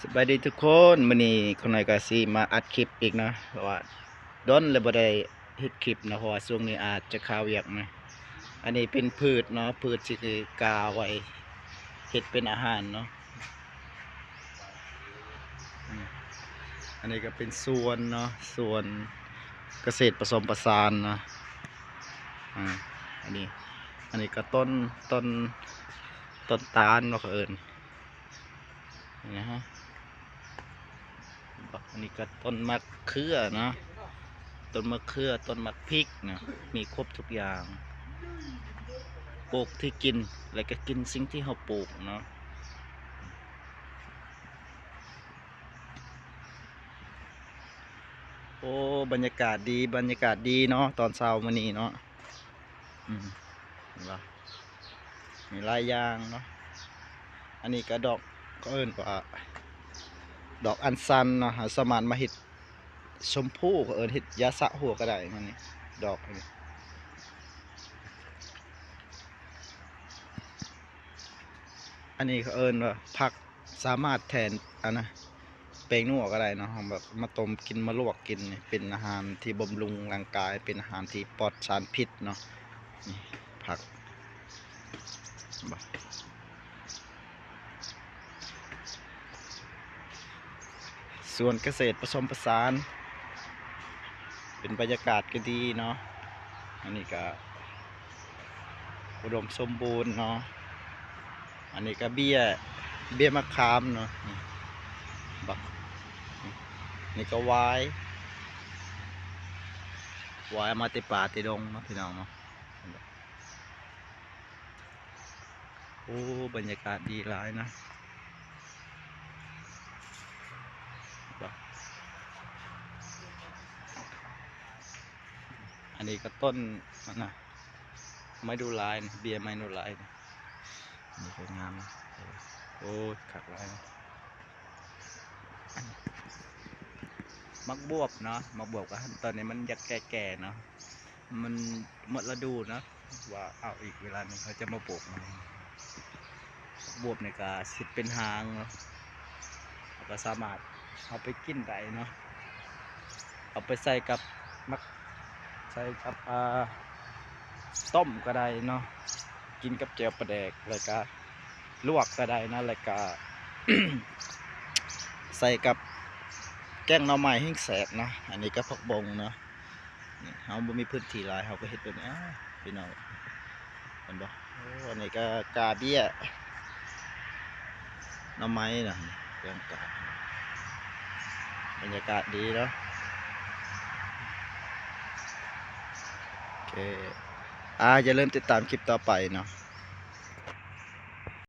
ສະບາຍດີທຸກຄົນ ມື້ນີ້ຂ້ານ້ອຍກໍຊິມາອັດຄລິບອີກເນາະ ເພາະວ່າດົນແລ້ວບໍ່ໄດ້ເຮັດຄລິບເນາະ ເພາະວ່າຊ່ວງນີ້ອາດຈະຄາວຽກນະ. ອັນນີ້ເປັນພືດເນາະ ພືດທີ່ກາໄວ້ເຮັດເປັນອາຫານເນາະ. ອືມ ອັນນີ້ກໍເປັນສວນເນາະ ສວນກະເສດປະສົມປະສານເນາະ. ອາ ອັນນີ້ ອັນນີ້ກໍຕົ້ນ ຕົ້ນ ຕົ້ນຕານເນາະ ເຂົາເອີ້ນ ນີ້ນະຮະ. ບັກ ອັນນີ້ກໍຕົ້ນໝາກເຂືອເນາະ ຕົ້ນໝາກເຂືອ ຕົ້ນໝາກພິກເນາະ ມີຄົບທຸກຢ່າງ ປູກທີ່ກິນ ແລ້ວກໍກິນສິ່ງທີ່ເຮົາປູກເນາະ. ໂອ້ ບັນຍາກາດດີ ບັນຍາກາດດີເນາະ ຕອນເຊົ້າມື້ນີ້ເນາະ. ອືມ ເຫັນບໍ່ ມີຫຼາຍຢ່າງເນາະ. ອັນນີ້ກໍດອກ ເຂົາເອີ້ນວ່າດອກອັນຊັນເນາະ ເຮົາສາມາດມາເຮັດຊົມພູ ເຂົາເອີ້ນເຮັດຢາສະຫົວກໍໄດ້ ມັນນີ້ ດອກນີ້. ອັນນີ້ເຂົາເອີ້ນວ່າຜັກ ສາມາດແທນ ອັນນະ ແປ້ງນົວກໍໄດ້ເນາະ ເຮົາແບບມາຕົ້ມກິນ ມາລວກກິນນີ້ ເປັນອາຫານທີ່ບຳລຸງຮ່າງກາຍ ເປັນອາຫານທີ່ປອດສານພິດເນາະ. ນີ້ຜັກ ເຫັນບໍ່ ສວນກະເສດປະສົມປະສານ ເປັນບັນຍາກາດກໍດີເນາະ. ອັນນີ້ກໍອຸດົມສົມບູນເນາະ. ອັນນີ້ກໍເບ້ຍ ເບ້ຍໝາກຂາມເນາະ ນີ້ ບັກ ນີ້ກໍຫວາຍ ຫວາຍເອົາມາແຕ່ປ່າແຕ່ດົງເນາະ ພີ່ນ້ອງເນາະ. ໂອ້ ບັນຍາກາດດີຫຼາຍນະ ບັກ ອັນນີ້ກໍຕົ້ນ ອັນນະ ໄມ້ດູລາຍນະ ເບ້ຍໄມ້ດູລາຍນະ. ນີ້ກໍງາມນະ ໂອ້ຍ ຄັກຫຼາຍນະ. ໝາກບວບເນາະ ໝາກບວບກໍຕອນນີ້ມັນຢາກແກ່ໆເນາະ ມັນໝົດລະດູເນາະ ວ່າເອົາອີກເວລາໜຶ່ງເຂົາຈະມາປູກໃໝ່. ໝາກບວບນີ້ກໍຊິເປັນຫາງເນາະ ເຮົາກໍສາມາດເອົາໄປກິນໄດ້ເນາະ ເອົາໄປໃສ່ກັບໝາກ ໃສ່ກັບ ອ່າ ຕົ້ມກໍໄດ້ເນາະ ກິນກັບແຈ່ວປາແດກ ແລ້ວກະລວກກໍໄດ້ເນາະ ແລ້ວກະໃສ່ກັບແກງໜໍ່ໄມ້ແຮ່ງແຊບເນາະ. ອັນນີ້ກໍຜັກບົ້ງເນາະ ນີ້ເຮົາບໍ່ມີພື້ນທີ່ຫຼາຍ ເຮົາກໍເຮັດແບບນີ້ ອ້າ ພີ່ນ້ອງ ເຫັນບໍ່? ໂອ້ ອັນນີ້ກໍກາເບ້ຍ ໜໍ່ໄມ້ນະ ເລື່ອງການ ບັນຍາກາດດີເນາະ. ໂອເຄ ອ່າ ຢ່າລືມຕິດຕາມຄລິບຕໍ່ໄປເນາະ.